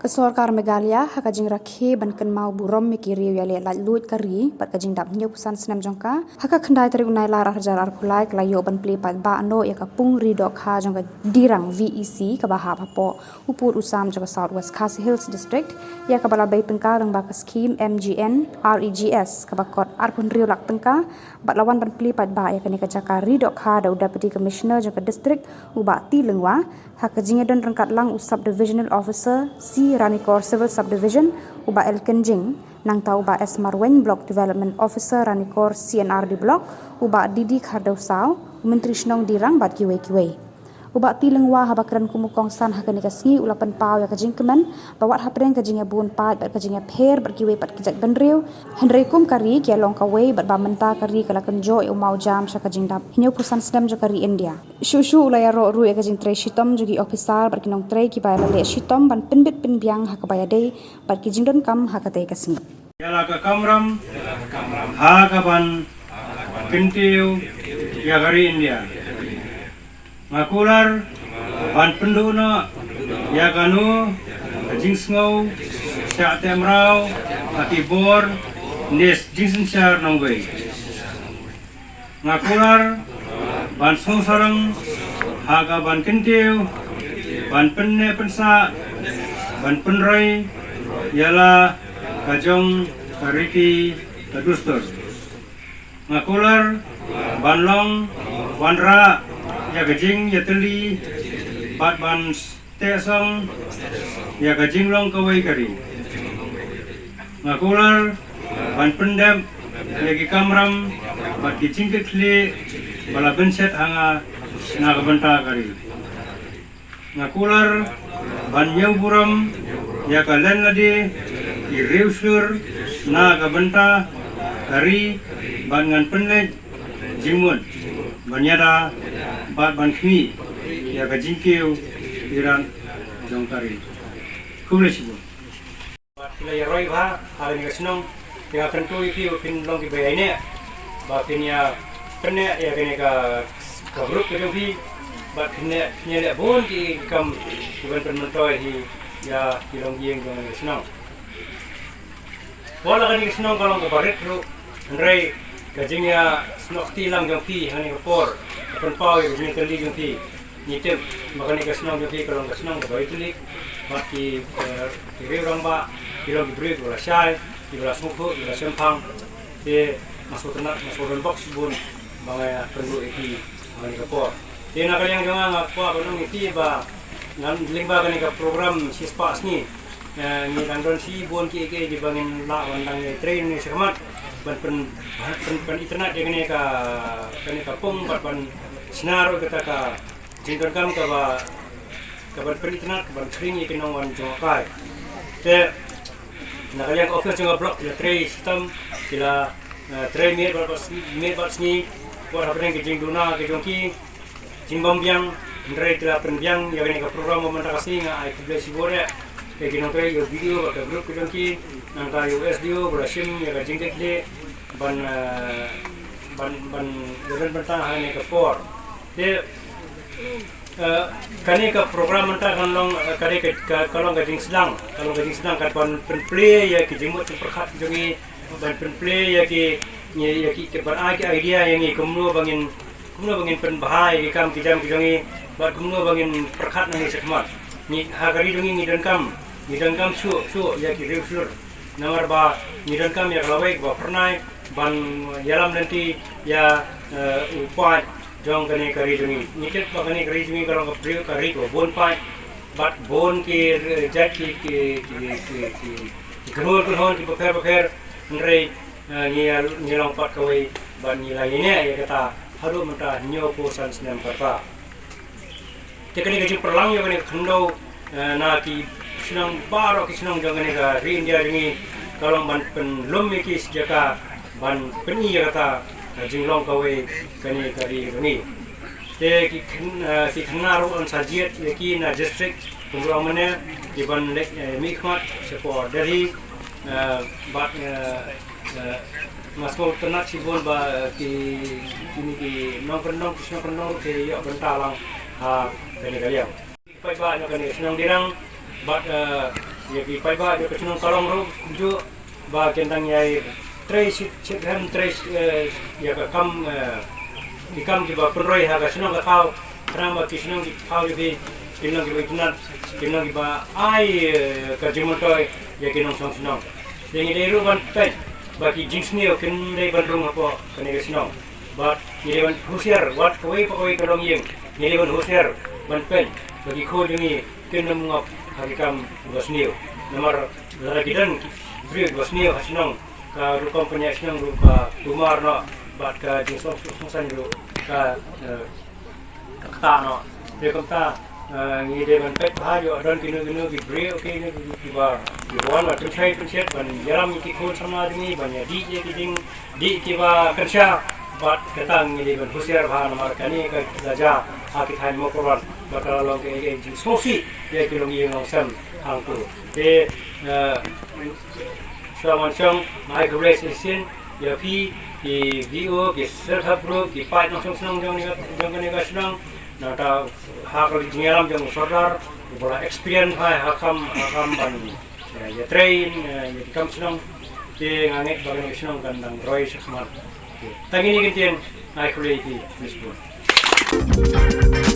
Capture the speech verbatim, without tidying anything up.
Ka sorkar Meghalaya ha ka jingrakhe ban kynmaw burom ïa ki riew ïaleh laitluid ka ri bad ka jingdap hynñiewphew san snem jong ka, ha ka khyndai tarik u Nailar ar hajar arphew lai ka la ïoh ban plie paidbah noh ïa ka pung ri dohkha jong ka Dirang V E C kaba hap hapoh u pud u sam jong ka South West Khasi Hills District, ïa kaba la bei tyngka lyngba ka skhim M G N R E G S kaba kot arphew hynriew lak tyngka, bad la wan ban plie paidbah ïa kane ka jaka ri dohkha da u Deputy Commissioner jong ka district, u Bah T Lyngwa, ha ka jingïadon ryngkat lang u Sub Divisional Officer C Ranikor Civil Subdivision, u Bah L Kynjing, nangta u Bah S Marwein, Block Development Officer Ranikor C and R D Block, u Bah D D Khardew Saw, u Myntri Shnong Dirang bad kiwei kiwei. U Bah T Lyngwa haba kren kum u kongsan ha kane ka sngi u la pynpaw ïa ka jingkmen ba wat hapdeng ka jingïabun paid bad ka jingïapher bad kiwei pat ki jaitbynriew, hynrei kum ka ri ka ïalong kawei bad ba mynta ka ri ka la kynjoh ïa u mawjam sha ka jingdap hynñiewphew san snem jong ka ri India. Shuh shuh u la ïaroh ruh ïa ka jingtrei shitom jong ki ophisar bad ki nongtrei kiba la leh shitom ban pynbit pynbiang ha kaba ïadei bad ki jingdonkam ha katei ka sngi. Ïa la ka kamram ha kaban kyntiew ïa ka ri India. Nga kular ban pynduh noh ïa kano ka jingsngew shah teh mraw ha ki bor ne jingsynshar nongwei. Nga kular ban sngewsarong ha kaban kyntiew, ban pynneh pynsah, ban pynroi ïa la ka jong ka riti ka dustur. Nga kular ban long wanrah ïa ka jingïatylli bad ban teh song ïa ka jinglong kawei ka ri. Nga kular ban pyndep ïa ki kamram bad ki jingkitkhlieh ba la bynshet ha nga na ka bynta ka ri. Nga kular ban ñiew burom ïa ka len lade ki riewshlur na ka bynta ka ri bad ngan pynleit jingmut ban ïada bad ban khmih ïa ka jingkiew irat jong ka ri. Khublei shibun. Bad ki la ïaroi bha ha kane ka shnong, te nga kyntu ïa ki ba phin long kiba ïaineh, ba phin ïa pyneh ïa kane ka, ka group ka jong phi, bad phin ïa, phin ïaleh bun ki kam kiban pynmyntoi hi ïa ki longïing jong kane ka shnong. Wat la kane ka shnong ka long kaba rit ruh, hynrei ka jingïasnoh kti lang jong phi ha kane ka por ka pynpaw ïa ka jingïatylli jong phi. Ngi tip ba kane ka shnong jong phi ka long ka shnong kaba ïatylli bad ki, eh, ki riew rangbah, ki long ki briew kiba la shai, kiba la sngewthuh, kiba la shemphang. Te nga sngewtynnat, nga sngewdon bok shibun ba nga ïakynduh ïa phi ha kane ka por. Te na ka liang jong nga, nga kwah ban ong ïa phi ba ngan lyngba kane ka program shispah sngi, eh, ngi dang don shibun kiei kiei kiba ngin lah ban dang ïatrei nangne shakhmat ban pyn, ban pyn, pynitynnad ïa kane ka, kane ka pung bad ban shna ruh kata ka jingdonkam kaba, kaban pynitynnad, kaban khring ïa ki nongwan jngohkai. Te na ka liang ka office jong ka block ki la trei shitom, ki la, eh, trei miet bad, bad, miet bad sngi, wat hapdeng ki jingduna ki jong ki, jingbym biang, hynrei ki la pynbiang ïa kane ka program ba mynta ka sngi. Nga ai khublei shibun ïa ki nongtrei, ïa u B D O bad ka group ki jong ki, nangta ïa u S D O ba la shim ïa ka jingkitkhlieh ban, eh, ban, ban, ban ïa ban bynta ha kane ka por. Te, eh, kane ka program mynta kan long, eh, kane ka, ka, ka long ka jingsdang, ka long ka jingsdang kaban pynplie ïa ki jingmut jingpyrkhat jong ngi, ban pynplie ïa ki, ïa, ïa ki, ki ban ai ki idea ïa ngi kumno ba ngin, kumno ba ngin pynbha ïa ki kam ki jam ki jong ngi, bad kumno ba ngin pyrkhat nangne shakhmat. Ngi ha ka ri jong ngi ngi donkam, ngi donkam shuh shuh ïa ki riewshlur. Namar ba ngi donkam ïa ka lawei kaba phyrnai ban ïalam lynti ïa, eh, u paid jong kane ka ri jong ngi. Ngi tip ba kane ka ri jong ngi ka long ka ri, ka ri kaba bun paid bad bun ki, eh, jait ki, ki, ki, ki, ki, ki kynhun kynhun kiba pher bapher. Hynrei, eh, ngi, ngi long pat kawei bad ngi la ïaineh ïa kata haduh mynta hynñiewphew san snem ka rta. Te kane ka jingpyrshang ïa kane ka khyndew, eh, na ki shnong baroh ki shnong jong kane ka ri India jong ngi, ka long ban pynlum ïa ki shi jaka ban pyni ïa kata ka jinglong kawei kane ka ri jong ngi. Te ki khyn-, eh, ki khynnah ruh yn sa jied ïa ki na district kumba ong mynne, ki ban leit, eh, mihkhmat shapoh Delhi, eh, bad, eh, Eh, nga sngewtynnat shibun ba, eh, ki, kine ki nongkyndong, ki shnong kyndong ruh ki ïoh bynta lang ha kane ka liang. Paidbah na kane ka shnong Dirang bad, eh, Ïa ki paidbah jong ka shnong Kalong ruh kumjuh ba kin dang ïai trei shit shit hem trei, eh, ïa ka kam, eh, ki kam kiba pynroi ha ka shnong ka thaw. Khnang ba ki shnong ki thaw jong ki kin long kiba itynnad, kin long kiba ai, eh, ka jingmyntoi ïa ki nongshong shnong. Te ngi dei ruh ban peit ba ki jingsniew kin dei ban rung hapoh kane ka shnong. Bad ngi dei ban husiar wat kawei pa kawei ka longïing, ngi dei ban husiar ban peit ba ki khun jong ngi kin ym ngop ha ki kam ba sniew. Namar lada ki don ki briew ba sniew ha shnong, ka rukom pynïaid shnong ruh ka tumar noh bad ka jingsngewsih sngewsih ruh ka, eh, ka ktah noh. Te kumta, eh, ngi dei ban peit bha ïoh don kino kino ki briew kino kiba, kiba wan ban pynshai pynshet ban ïalam ïa ki khun samla jong ngi ban ïadih ïa ki jingdih kiba kynsha. Bad kata ngi dei ban husiar bha namar kane ka la jia ha ki thaiñ Mawkyrwat bad ka la long kaei kaei jingsngewsih ïa ki longïing longsem hangto. Te, eh, shuwa ban shong nga ai khublei shisien ïa phi ki V O, ki self help group, ki paid nongshong shnong jong kane ka, jong kane ka shnong. Nangta ha ka jingïalam jong u Sordar uba la experience ha, ha kam, ha kam ban, eh, ïatrei, eh, ïa ki kam shnong. Te nga ngeit ba kane ka shnong kan dang roi shakhmat. Te tang kine ki ktien, nga ai khublei ïa phi, Miss Bun.